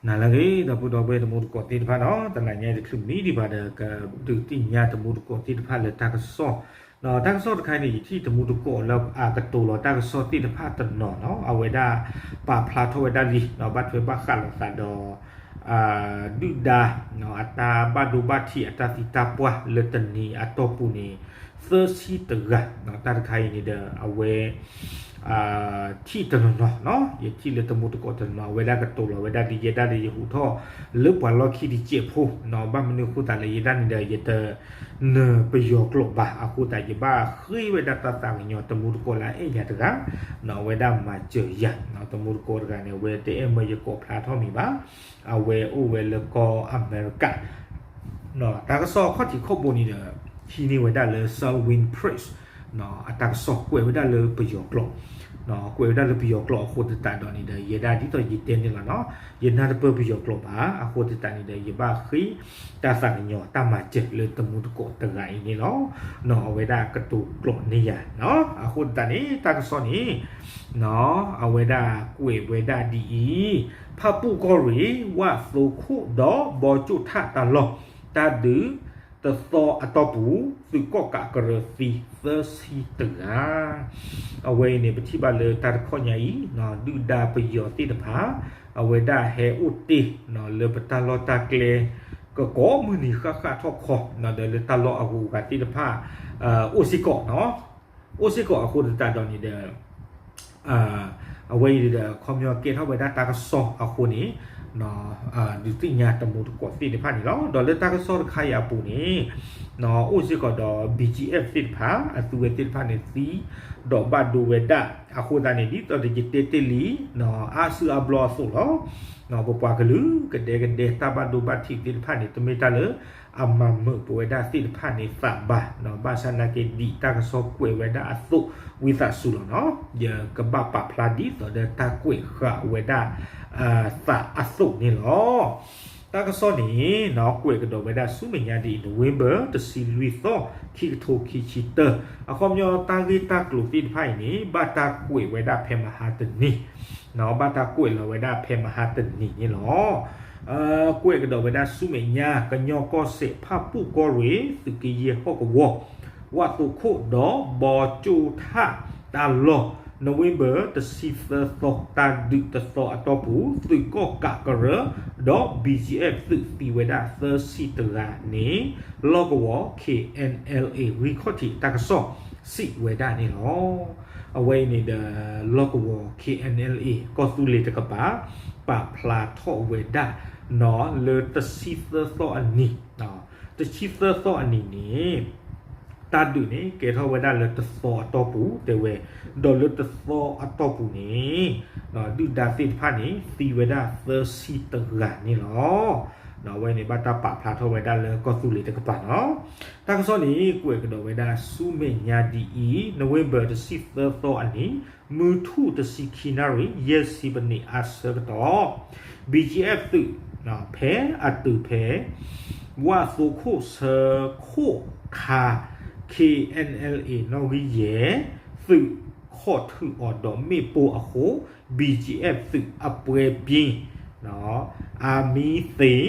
နၤလၢအဂ့ၤ ဒီပုၢ်ဒီဝဲၢ်တမူတကိးသ့ၣ်တဖၣ်နီၤ, တနံၤညါတချုးမံဒံးဘၣ်ဒီး ကဒုးသ့ၣ်ညါတမူတကိးသ့ၣ်တဖၣ်လၢတၢ်ကစီၣ်, ဒီးတၢ်ကစီၣ်တခါအံၤန့ၣ် ယထံၣ်တမူတကိးလၢအကတိၤလီၤတၢ်ကစီၣ်သ့ၣ်တဖၣ်တနီၤနီၤ, အဝဲဒၣ်ပာ်ဖျါထီၣ်ဝဲဒၣ်လံ, ဘၣ်ထွဲဘၣ်ဃးလိာ်သးဒီး ဒုၣ်ဒါ အတၢ်ဘၣ်ဒိဘၣ်ထံးအတၢ်သံတၢ်ပှၢ်လၢတနံၤအတီၢ်ပူၤန့ၣ် သၢဆံတဂၤ, တၢ်တခါအံၤန့ၣ်ဒီး အဝဲ ထံၣ်တနီၤနီၤ, ယထံၣ်လၢတမူတကိးတနီၤနီၤ အဝဲဒၣ်ကတိၤလီၤဝဲဒၣ်ဒ်ယဲဒၣ်ဒီးယဟူးထီၣ်လၢပှၤလီၢ်ခံတစဲးဖိ, ဘၣ်မနုၤအဃိသတးလၢယဲဒၣ်န့ၣ်ဒီး ယတနၢၤပယီၤကျိာ်ဘၣ်, အဃိသတး ယဘၣ်ဃ့ဝဲဒၣ်တၢ်သးကညီၤတမူတကိးလၢအအဲၣ်ယၤတဂၤ, အဝဲဒၣ်မၤစၢၤယၤ, တမူတကိးတဂၤန့ၣ် အဝဲတအဲၣ်မၢယကိးဖျါထီၣ်မံၤဘၣ်, အဝဲအိၣ်ဝဲလၢကီၢ်အမဲရကၤ တၢ်ကစီၣ်အခီၣ်ထံးခီၣ်ဘိန့ၣ်ဒီး ဟံးန့ၢ်ဝဲဒၣ်လၢ Salween Press အတၢ်ကစီၣ်ကွဲးဝဲဒၣ်လၢပယီၤကျိာ်, ကွဲးဝဲဒၣ်လၢပယီၤကျိာ်အဃိသတးဒီးန့ၣ်ဒီး ယဲဒၣ်ဒ်သိးယတဲန့ၣ်လီၤနီၤ, ယနၢ်တပၢၢ်ပယီၤကျိာ်ဘၣ်, အဃိသတးန့ၣ်ဒီး ယဘၣ်ဃ့တၢ်သးကညီၤတၢ်မၤစၢၤလၢတမူတကိးတဂၤအံၤန့ၣ်လီၤ, အဝဲဒၣ်ကတိၤကျိာ်န့ၢ်ယၤ, အဃိသတးန့ၣ် တၢ်ကစီၣ်န့ၣ် အဝဲဒၣ်ကွဲးဝဲဒၣ်ဒ်အံၤ, ဖၣ်ပူၣ်ကီၢ်ရ့ၣ် ဝၣ်သိခိၣ်ဒီးဘီကၠိၣ်ထၣ်တၢ်လီၢ်, တၢ်ဒုးတသီအတီၢ်ပူၤ သုးကီၣ်ကးကရၢသံသၢဆံတဂၤ, အဝဲအံၤန့ၣ် ပထံၣ်ဘၣ်လၢတၢ်တခီညါအံၤ ဒုၣ်ဒါပယီၤသ့ၣ်တဖၣ် အဝဲဒၣ်ဟဲအိၣ်တ့ၢ်လၢပတၢ်လီၢ်တၢ်ကျဲ ကကိးမုၢ်နံၤဃၣ်ဃၣ်ထီၣ်ခီ, ဒီးလၢတၢ်လီၢ်အဂုၤအဂၤသ့ၣ်တဖၣ် အိၣ်စ့ၢ်ကီး အိၣ်စ့ၢ်ကီးအဃိသတးဒီးန့ၣ်ဒီး အဝဲအံၤဒီး ခီပညီကဲထီၣ်ဝဲဒၣ်တၢ်ကစီၣ်အဃိန့ၣ် ဒုးသ့ၣ်ညါတမူတကိးသ့ၣ်တဖၣ်န့ၣ်လီၤ. ဒီးလၢတၢ်ကစီၣ်တခါအံၤအပူၤန့ၣ် အိၣ်စ့ၢ်ကီးဒီး BGF သ့ၣ်တဖၣ် အသုဝဲသ့ၣ်တဖၣ်န့ၣ်သံ ဒီးဘၣ်ဒိဝဲဒၣ် အဃိသတးန့ၣ် ဒ်သိးဒီးယတဲတ့ၢ်လံ အါစုအါဘျီအသိးလီၤ. ပပှၤကလုာ်ကဒဲကဒဲတၢ်ဘၣ်ဒိဘၣ်ထံးသ့ၣ်တဖၣ်န့ၣ် တမ့ၢ်တၢ်လၢအမၤမုာ်ပဝဲဒၣ်သ့ၣ်တဖၣ်န့ၣ်သးဘၣ်, ဘၣ်ဆၣ်နာ်က့ဒ်တၢ်ကစီၣ်ကွဲးဝဲဒၣ်အသိး ဝံသးစူၤလီၤနီၤ, ယကဘၣ်ပာ်ဖျါဒ်သိးဒီးတၢ်ကွဲးဃာ်ဝဲဒၣ် သးအသိးန့ၣ်လီၤ. တၢ်ကစီၣ်န့ၣ် ကွဲးကဒီးဝဲဒၣ်ဆူမဲာ်ညါဒ်အံၤ November တဆံလွံၢ်သီ ခံကထိခံဆံတၢ, အခီပညီတၢ်ဂ့ၢ်တၢ်ကျိၤသ့ၣ်တဖၣ်အံၤန့ၣ် ဘၣ်တၢ်ကွဲးဝဲဒၣ်ဖဲမဟါတနံၤ, ဘၣ်တၢ်ကွဲးလီၤဝဲဒၣ်ဖဲမဟါတနံၤန့ၣ်လီၤ. ကွဲးကဒီးဝဲဒၣ်ဆူမဲာ်ညါ ကညီကီၢ်စဲၣ် ဖၣ်ပူၣ်ကီၢ်ရ့ၣ် သုးက့ယဲၢ်ဟီၣ်ကဝီၤ ဝၣ်သိခိၣ်ဒီးဘီကၠိၣ်ထၣ်တၢ်လီၢ် November တဆံသၢသီ တၢ်ဒုးတသီအတီၢ်ပူၤ သုးကီၣ်ကးကရၢ ဒီး BGF သုးသံဝဲဒၣ်သၢဆံတဂၤန့ၣ် လီၢ်ကဝီၤ KNLA ဂံၢ်ခီၣ်ထံးတၢ်ကစီၣ်စံးဝဲဒၣ်န့ၣ်လီၤ. အဝဲအံၤန့ၣ်ဒီး လီၢ်ကဝီၤ KNLA ကီၢ်သူလ့ၤတကပၤ ပာ်ဖျါထီၣ်ဝဲဒၣ် လၢတဆံသၢသီအနံၤ တဆံသၢသီအနံၤန့ၣ် တၢ်ဒုးန့ၣ် ကဲထီၣ်ဝဲဒၣ်လၢတသီအတီၢ်ပူၤ တဲဝဲ, ဒီးလၢတသီအတီၢ်ပူၤန့ၣ် ဒုၣ်ဒါသ့ၣ်တဖၣ်န့ၣ် သံဝဲဒၣ်သၢဆံတဂၤန့ၣ်လီၤ. အဝဲန့ၣ်ဘၣ်တၢ်ပာ်ဖျါထီၣ်ဝဲဒၣ်လၢကီၢ်သူလ့ၤတကပၤနီၤ. တၢ်ကစီၣ်န့ၣ် ကွဲးကဒီးဝဲဒၣ်ဆူမဲာ်ညါဒ်အံၤ, November တဆံသၢသီအနံၤ မုၢ်ထူၣ်တဆံခံနၣ်ရံၣ် ယဲၢ်ဆံမံးနံးအဆၢကတီၢ် BGF သုး ဖဲအတုၤဖဲ ဝၣ်သိခိၣ်ဆၢခိၣ်ခါ KNLA နီၣ်ဂံၢ်ယဲၢ် သုးခိၣ်ထုးအီၤဒီးမ့ၣ်ပိၢ်အဃိ BGF သုးအပှဲၤပံ အမံသ့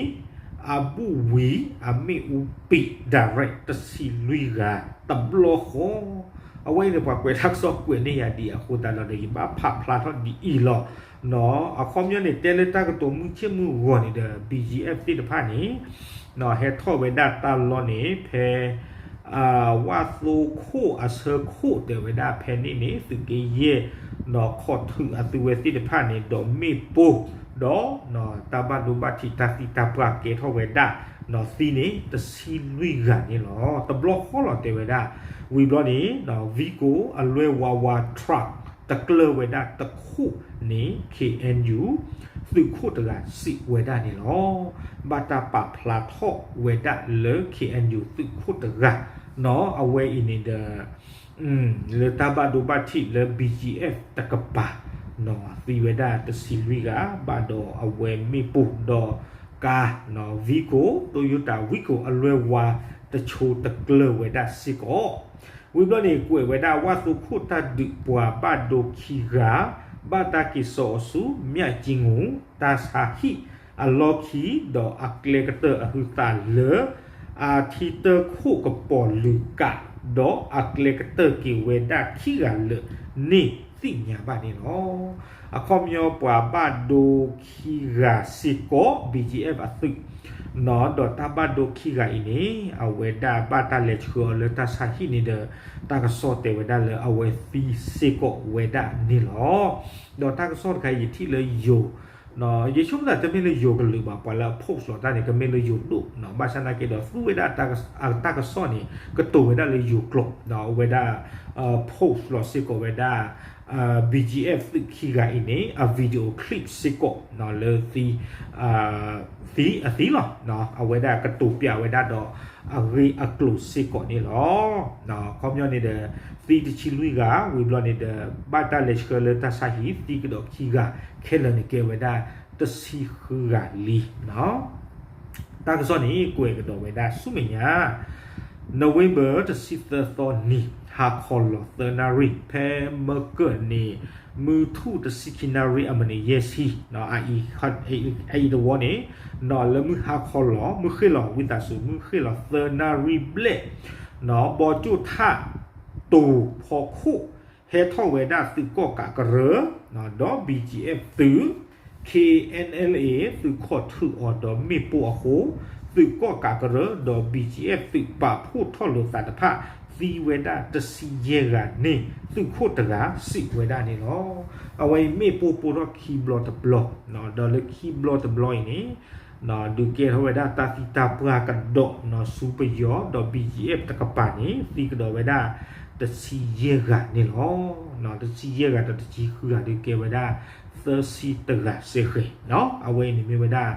အဘူၣ်ဝံၤ အမ့ၣ်အူပံး direct တဆံလွံၢ်ဂၤ တဘျီဃီ အဝဲအံၤန့ၣ် ပှၤကွဲးတၢ်ကစီၣ်ကွဲးန့ၢ်ယၤဒ်အဃိသတးဒီး ယဘၣ်ဖးဖျါထီၣ်ဒ်အံၤလီၤ. အခီပညီန့ၣ် တဲလၢတၢ်ကတိၤမုၢ်ဆ့ၣ်မုၢ်ဂီၤန့ၣ်ဒီး BGF သ့ၣ်တဖၣ်န့ၣ် ဟဲထီၣ်ဝဲဒၣ်တၢ်လီၢ်န့ၣ် ဖဲ ဝၣ်သိခိၣ်အဆၢခိၣ်တဲဝဲဒၣ်ဖဲန့ၣ်န့ၣ် သုးက့ယဲၢ် ခိၣ်ထုးအသုဝဲသ့ၣ်တဖၣ်န့ၣ် ဒီးမ့ၣ်ပိၢ် ဒီး တၢ်ဘၣ်ဒိဘၣ်ထံးတၢ်သံတၢ်ပှၢ်ကဲထီၣ်ဝဲဒၣ် သံန့ၣ်တဆံလွံၢ်ဂၤန့ၣ်လီၤ. တဘျီဃီလီၤတဲဝဲဒၣ် ဝံၤဘျီန့ၣ် Vigo အလွဲၢ်ဝါဝါ truck တကျၢၢ်ဝဲဒၣ်တခိၣ်န့ၣ် KNU သုးခိၣ်တဂၤစံးဝဲဒၣ်န့ၣ်လီၤ. ဘၣ်တၢ်ပာ်ဖျါထီၣ်ဝဲဒၣ်လၢ KNU သုးခိၣ်တဂၤ အဝဲအံၤန့ၣ်ဒီး လၢတၢ်ဘၣ်ဒိဘၣ်ထံးလၢ BGF တကပၤ သံဝဲဒၣ်တဆံလွံၢ်ဂၤ ဘၣ်ဒီးအဝဲမ့ၣ်ပိၢ်ဒီးကါ Vigo Toyota Vigo အလွဲၢ်ဝါတဆိတကျၢၢ်ဝဲဒၣ်စ့ၢ်ကီး ဝံၤဘျီန့ၣ် ကွဲးဝဲဒၣ်ဝၣ်သိခိၣ်တၢ်ဒုးပှၤဘၣ်ဒိခံဂၤ ဘၣ်တၢ်က့ၤစိာ်အီၤဆူ မၠၣ်ကၠံငူ တၢ်ဆါဟံၣ် အလီၢ်ခံ ဒီးအကျဲကတၢၢ်အဟုးသးလၢ အထံတၢခိၣ်ကပီၤလုာ်ကး ဒီးအကျဲကတၢၢ်က့ၤဝဲဒၣ်ခံဂၤလၢာ်န့ၣ်သ့ၣ်ညါဘၣ်န့ၣ်လီၤ. အခီပညီပှၤဘၣ်ဒိခံဂၤစ့ၢ်ကီး BGF အသုး ဒီးတၢ်ဘၣ်ဒိခံဂၤအံၤန့ၣ် အဝဲဒၣ်ဘၣ်တၢ်လဲၤဆှၢအီၤလၢတၢ်ဆါဟံၣ်န့ၣ်ဒီး တၢ်ကစီၣ်တဲဝဲဒၣ်လၢအဝဲသံစ့ၢ်ကီးဝဲဒၣ်န့ၣ်လီၤ. ဒီးတၢ်ကစီၣ်တခါအံၤယထံၣ်လၢယိၤ ယဆိကမိၣ်သးတမ့ၢ်လၢယိၤကလုာ်ဘၣ် ပှၤလၢအ post လီၤတၢ်န့ၣ် ကမ့ၢ်လၢယိၤဒိၣ် ဘၣ်ဆၣ်သနာ်က့ဒီးသူဝဲဒၣ်အတၢ်ကစီၣ်န့ၣ် ကတိၤဝဲဒၣ်လၢယိၤကျိာ် ဒီးအဝဲဒၣ် post လီၤစ့ၢ်ကီးဝဲဒၣ် BGF သုးခံဂၤအံၤန့ၣ် အ video clip စ့ၢ်ကီး လၢ သံအသံလီၤ. အဝဲဒၣ်ကတိၤပျးဝဲဒၣ်ဒီး အဂ့ၢ်အကျိၤစ့ၢ်ကီးန့ၣ်လီၤ. အခီပညီန့ၣ်ဒီး သံတဆံလွံၢ်ဂၤ ဝံၤဘျီန့ၣ်ဒီး ဘၣ်တၢ်လဲၤဆှၢလၢတၢ်ဆါဟံၣ် သံကဒီးခံဂၤ ခဲလၢာ်န့ၣ်ကဲဝဲဒၣ် တဆံဃုဂၤလံ. တၢ်ကစီၣ်န့ၣ် ကွဲးကဒီးဝဲဒၣ်ဆူမဲာ်ညါ November တဆံသၢသီနံၤ ဟါခီလီၤသၢနၣ်ရံၣ် ဖဲမၢကၢၢ်န့ၣ် မုၢ်ထူၣ်တဆံခံနၣ်ရံၣ်အမံးနံးယဲၢ်ဆံ အအံၤတဝီန့ၣ် လၢမုၢ်ဟါခီလီၤ မုၢ်ဃ့ၢ်လီၤ ဝံသးစူၤ မုၢ်ဃ့ၢ်လီၤသၢနၣ်ရံၣ်ဘျဲၣ် ဘီကၠိၣ်ထၣ် တိၤဖီခိၣ် ဟဲထီၣ်ဝဲဒၣ်သုးကီၣ်ကးကရၢ ဒီး BGF သုး KNLA သုးခီၣ်ထုးအီၤဒီးမ့ၣ်ပိၢ်အဃိ သုးကီၣ်ကးကရၢ ဒီး BGF သုးပာ်ဖှိၣ်ထီၣ်လိာ်သးတဖၣ် သံဝဲဒၣ်တဆံယဲၢ်ဂၤန့ၣ် သုးခိၣ်တဂၤစံးဝဲဒၣ်န့ၣ်လီၤ. အဝဲအံၤမ့ၣ်ပိၢ်ပိၢ်ထီၣ်ခံဘျီတဘျီ ဒီးလၢခံဘျီတဘျီအံၤန့ၣ် ဒုးကဲထီၣ်ဝဲဒၣ်တၢ်သံတၢ်ပှၢ်ကဒီး ဆူပယီၤ ဒီး BGF တကပၤန့ၣ် သံကဒီးဝဲဒၣ် တဆံယဲၢ်ဂၤန့ၣ်လီၤ. တဆံယဲၢ်ဂၤဒီးတဆံဃုဂၤဒုးကဲဝဲဒၣ် သၢဆံတဂၤစ့ၢ်ကီး အဝဲအံၤန့ၣ်မ့ၢ်ဝဲဒၣ်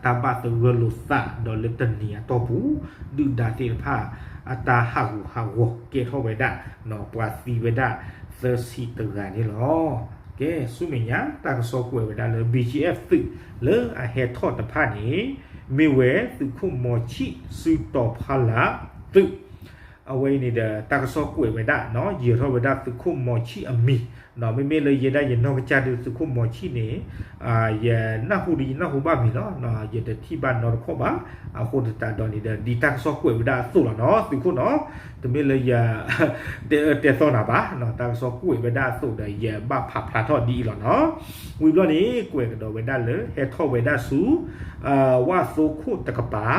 တၢ်ဘၣ်သဂၢၢ်လိာ်သးဒီးလၢတနံၤအတီၢ်ပူၤ ဒုၣ်ဒါသ့ၣ်တဖၣ် အတၢ်ဟးဂူာ်ဟးဂီၤကဲထီၣ်ဝဲဒၣ် ပှၤသံဝဲဒၣ် သၢဆံတဂၤန့ၣ်လီၤ. ကဲ ဆူမဲာ်ညါ တၢ်ကစီၣ်ကွဲးဝဲဒၣ်လၢ BGF သုးလၢအဟဲထီၣ်တဖၣ်န့ၣ် မ့ၢ်ဝဲသုးခိၣ်မီၤဆံၣ်စုတီၤဖီလာ်သုး အဝဲအံၤန့ၣ်ဒီး တၢ်ကစီၣ်ကွဲးဝဲဒၣ် ယဲၤထီၣ်ဝဲဒၣ်သုးခိၣ်မီၤဆံၣ်အမံၤ မ့မ့ၢ်လၢယဲဒၣ်ယနီၢ်ကစၢ်ဒုးသုးခိၣ်မီၤဆံၣ်န့ၣ် ယနၢ်ဟူဒီးယနၢ်ဟူဘၣ်မံၤလီၤ. ယတထံၣ်ဘၣ်နီတခီၣ်ဘၣ်. အဃိသတးဒီးန့ၣ်ဒီး ဒ်တၢ်ကစီၣ်ကွဲးဝဲဒၣ်အသိးလီၤနီၤ သုးခိၣ်နီၤ တမ့ၢ်လၢယ တဲအၢတဲသီနၤဘၣ် တၢ်ကစီၣ်ကွဲးဝဲဒၣ်အသိးဒီး ယဘၣ်ဖးဖျါထီၣ်ဒ်အံၤလီၤနီၤ. ဝံၤဘျီန့ၣ် ကွဲးကဒီးဝဲဒၣ်လၢ ဟဲထီၣ်ဝဲဒၣ်ဆူ ဝၣ်သိခိၣ်တကပၤ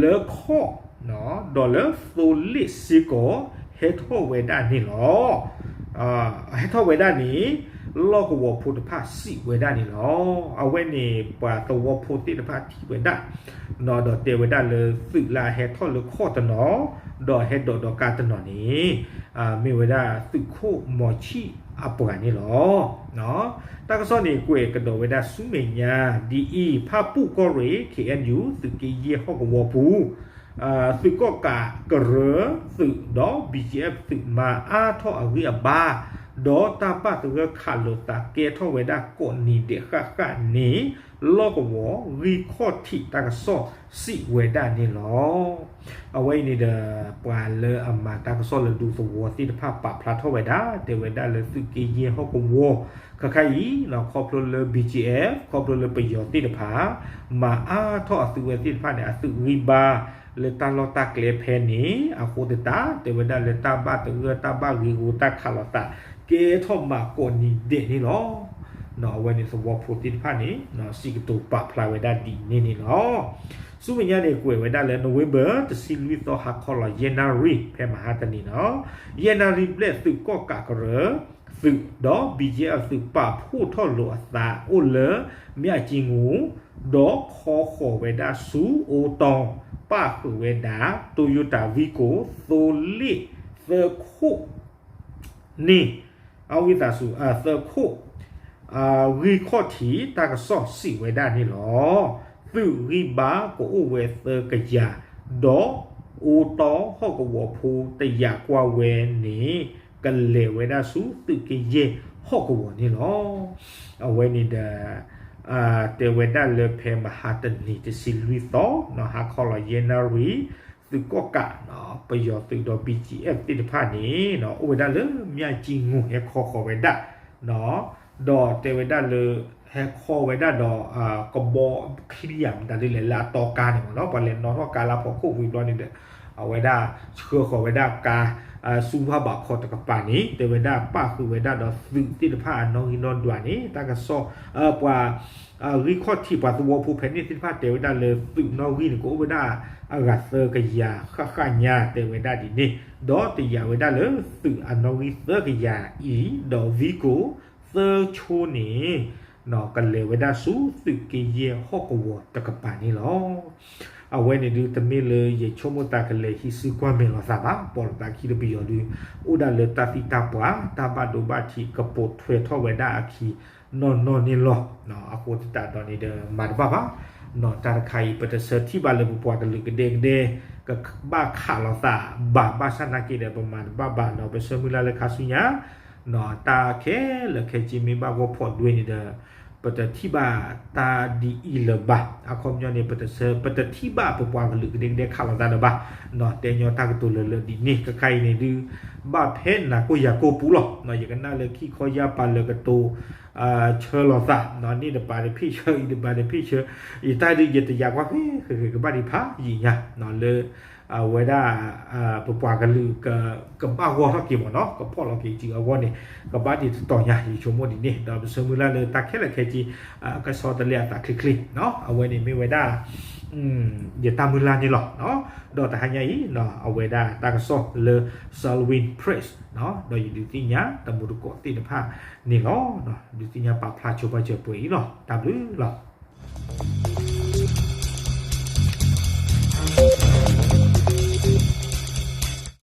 လၢခီၣ် ဒီးလၢသိလ့ၣ်စ့ၢ်ကီး ဟဲထီၣ်ဝဲဒၣ်န့ၣ်လီၤ. ဟဲထီၣ်ဝဲဒၣ်န့ၣ် လီၢ်ကဝီၤဖိတဖၣ်စံးဝဲဒၣ်န့ၣ်လီၤ. အဝဲန့ၣ် ပှၤသဝီဖိသ့ၣ်တဖၣ်ထံၣ်ဝဲဒၣ် ဒီးတဲဝဲဒၣ်လၢသုးလၢအဟဲထီၣ်လၢခီၣ်တနီၤ ဒီးဟဲဒိးဒီးကါတနီၤန့ၣ် မ့ၢ်ဝဲဒၣ်သုးခိၣ်မီၤဆံၣ်အပှၤန့ၣ်လီၤ. တၢ်ကစီၣ်န့ၣ် ကွဲးကဒီးဝဲဒၣ်ဆူမဲာ်ညါ ဒ်အံၤ ဖၣ်ပူၣ်ကီၢ်ရ့ၣ် KNU သုးက့ယဲၢ်ဟီၣ်ကဝီၤပူၤ သုးကီၣ်ကးကရၢသုးဒီး BGF သုးမၤအါထီၣ်အဂံၢ်အဘါ ဒီးတၢ်ဘၣ်သဂၢၢ်ခးလိာ်သးကဲထီၣ်ဝဲဒၣ်ကိးနံၤဒဲးဃၣ်ဃၣ်န့ၣ် လီၢ်ကဝီၤဂံၢ်ခီၣ်ထံးတၢ်ကစီၣ်စံးဝဲဒၣ်န့ၣ်လီၤ. အဝဲအံၤန့ၣ်ဒီး ပှၤလၢအမၤတၢ်ကစီၣ်လၢဒူသဝီသ့ၣ်တဖၣ်ပာ်ဖျါထီၣ်ဝဲဒၣ် တဲဝဲဒၣ်လၢသုးက့ယဲၢ်ဟီၣ်ကဝီၤ ခဲခါအံၤ ခီဖျိလၢ BGF ခီဖျိလၢပယီၤသ့ၣ်တဖၣ် မၤအါထီၣ်အသုးဝဲသ့ၣ်တဖၣ်န့ၣ် အသုးဂံၢ်ဘါလၢတၢ်လီၢ်တၢ်ကျဲဖဲန့ၣ် အဃိသတး တဲဝဲဒၣ်လၢတၢ်ဘၣ်သဂၢၢ်တၢ်ဘၣ်ဂ့ၤဂီၤတၢ်ခးလိာ်သး ကဲထီၣ်မးကိးနံၤဒဲးန့ၣ်လီၤ. အဝဲန့ၣ်သဝီဖိသ့ၣ်တဖၣ်န့ၣ် စံးကတိၤပာ်ဖျါဝဲဒၣ်ဒ်န့ၣ်န့ၣ်လီၤ. ဆူမဲာ်ညါန့ၣ် ကွဲးဝဲဒၣ်လၢ November တဆံလွံၢ်သီ ဟါခီလီၤယဲၢ်နၣ်ရံၣ် ဖဲမဟါတနံၤနီၤ ယဲၢ်နၣ်ရံၣ်ဘျဲၣ် သုးကီၣ်ကးကရၢ သုးဒီး BGF သုးပာ်ဖှိၣ်ထီၣ်လိာ်အသးအိၣ်လၢ မၠၣ်ကၠံငူ ဒီးခီဃီၤဝဲဒၣ်ဆူအိတီ ပၣ်ဃုာ်ဝဲဒၣ် Toyota Vigo သိလ့ၣ်သၢခိၣ် န့ၣ် အဝံသးစူၤ သၢခိၣ် ဂံၢ်ခီၣ်ထံးတၢ်ကစီၣ်စံးဝဲဒၣ်န့ၣ်လီၤ. သုးဂံၢ်ဘါကအိၣ်ဝဲသၢကယၤ ဒီးအိတီဟီၣ်ကဝီၤဖိတယာ်ကွၢ်ဝဲန့ၣ် ကလဲၤဝဲဒၣ်ဆူသုးက့ယဲၢ်ဟီၣ်ကဝီၤန့ၣ်လီၤ. အဝဲန့ၣ်ဒီး တဲဝဲဒၣ်လၢဖဲမဟါတနံၤတဆံလွံၢ်သီ ဟါခီလီၤယဲၢ်နၣ်ရံၣ် သုးကီၣ်ကး ပယီၤသုးဒီး BGF သ့ၣ်တဖၣ်န့ၣ် အိၣ်ဝဲဒၣ်လၢမၠၣ်ကၠံငူၢ်ဟဲခီဃီၤဝဲဒၣ် ဒီးတဲဝဲဒၣ်လၢ ဟဲခီဝဲဒၣ်ဒီး ကဘီချံဧါ မတၤဒ်လဲၣ် လၢအတီကါန့ၣ်မ့ၢ်နီၤ ပှၤလဲၤနီၣ်ထီၣ်ကါလၢအဖီခိၣ်ဝံၤဘျီန့ၣ်ဒီး အဝဲဒၣ်ဆှၢဃီၤဝဲဒၣ်ကါ ဆူဖၣ်ဘးခီတကပၤန့ၣ် တဲဝဲဒၣ်ပၣ်ဃုာ်ဝဲဒၣ်ဒီးသုးသ့ၣ်တဖၣ်အနီၣ်ဂံၢ်နီၣ်ဒွးန့ၣ် တၢ်ကစီၣ် ပှၤ ဂံၢ်ခီၣ်ထံးပှၤသဝီဖိဖဲန့ၣ်သ့ၣ်တဖၣ်တဲဝဲဒၣ်လၢသုးနီၣ်ဂံၢ်န့ၣ် ကအိၣ်ဝဲဒၣ်အဂၤသၢကယၤဃၣ်ဃၣ်ညါ တဲဝဲဒၣ်ဒ်န့ၣ် ဒီးတယာ်ဝဲဒၣ်လၢသုးအနီၣ်ဂံၢ်သၢကယၤအံၤ ဒီးဝံကိးသၢဆိန့ၣ် ကလဲၤဝဲဒၣ်ဆူသုးက့ယဲၢ်ဟီၣ်ကဝီၤတကပၤန့ၣ်လီၤ. အဝဲန့ၣ်ဒုးတမ့ၢ်လၢယဆိကမိၣ်သးကလဲၤဟံးစုကွၢ်မဲာ်လိာ်သးဘၣ် ပိာ်လိာ်သးခံတပယီၤဒုး အိၣ်ဒၣ်လၢတၢ်သံတၢ်ပှၢ် တၢ်ဘၣ်ဒိဘၣ်ထံးကပိာ်ထွဲထီၣ်ဝဲဒၣ်အခံ နီၢ်နီၢ်န့ၣ်လီၤ. အဃိသတးဒီးန့ၣ်ဒီးမၤတဘၣ်ဘၣ် နီၢ်တၢ်တခါအံၤ ပတဆၢထံၣ်ဘၣ်လၢပပှၤကလုာ်ကဒဲကဒဲ ကဘၣ်ခးလိာ်သးဘၣ် ဘၣ်ဆၣ်နာ်က့ဒီး ပမၤတဘၣ်ဘၣ်နီၢ် ပဆၢမုၢ်လၢ်လၢခါဆူညါ နီၢ်တၢ်ခဲလၢာ်ခဲဆ့မ့ၢ်ဘၣ်ဂီၢ်ဖီၣ်ဒွဲန့ၣ်ဒီး ပတထံၣ်ဘၣ်တၢ်ဒ်အံၤလၢၤဘၣ် အခီပညီန့ၣ် ပတဆၢ ပတထံၣ်ဘၣ်ပပှၤကလုာ်ကဒဲကဒဲခးလိာ်သးလၢၤဘၣ် နီၢ်တဲညီတၢ်ကတိၤလၢလၢဒ်န့ၣ် ခဲခါအံၤန့ၣ်ဒုး ဘၣ်ဖဲနၤကိၢ်ယၤကိၢ်ပူၤလီၤ. နီၢ်ယကနၣ်လၢခံခီယါပာ်လၢကတိၤ ဆၢလိာ်သး နီၢ်န့ၣ်တပၤတဖ့ၣ်ဆၢ အံၤတပၤတဖ့ၣ်ဆၢ ယတၢ်ဒုးယတယာ်ကွၢ်ဃဲ ဃဲဃဲကဘၣ်ဒံးဖးယံာ်ညါ နီၢ်လၢ အဝဲဒၣ် ပပှၤကလုာ် ကဘၣ်ဂီၢ်ထီၣ်က့ၤမ့ၢ်နီၢ် ကဖီၣ်လီၤက့ၤစုအဂီၢ်န့ၣ် ကဘၣ်ဒံးတတီၤညါ ယဆိကမိၣ်ဒ်န့ၣ် ဒီးပဆၢမုၢ်လၢ်လၢတၢ်ခဲလၢာ်ခဲဆ့ ကဆီတလဲအသးချ့ချ့ အဝဲန့ၣ်မ့ၢ်ဝဲဒၣ် ယတၢ်မုၢ်လၢ်န့ၣ်လီၤ. ဒီးတဟါညါအံၤ အဝဲဒၣ်တၢ်ကစီၣ်လၢ Salween Press ဒီးယဒုးသ့ၣ်ညါတမူတကိးသ့ၣ်တဖၣ်န့ၣ်လီၤ. ဒုးသ့ၣ်ညါပာ်ဖျါဆိပာ်စၢၤပှဲၤအံၤလီၤ. တၢ်ဘျုးလီၤ.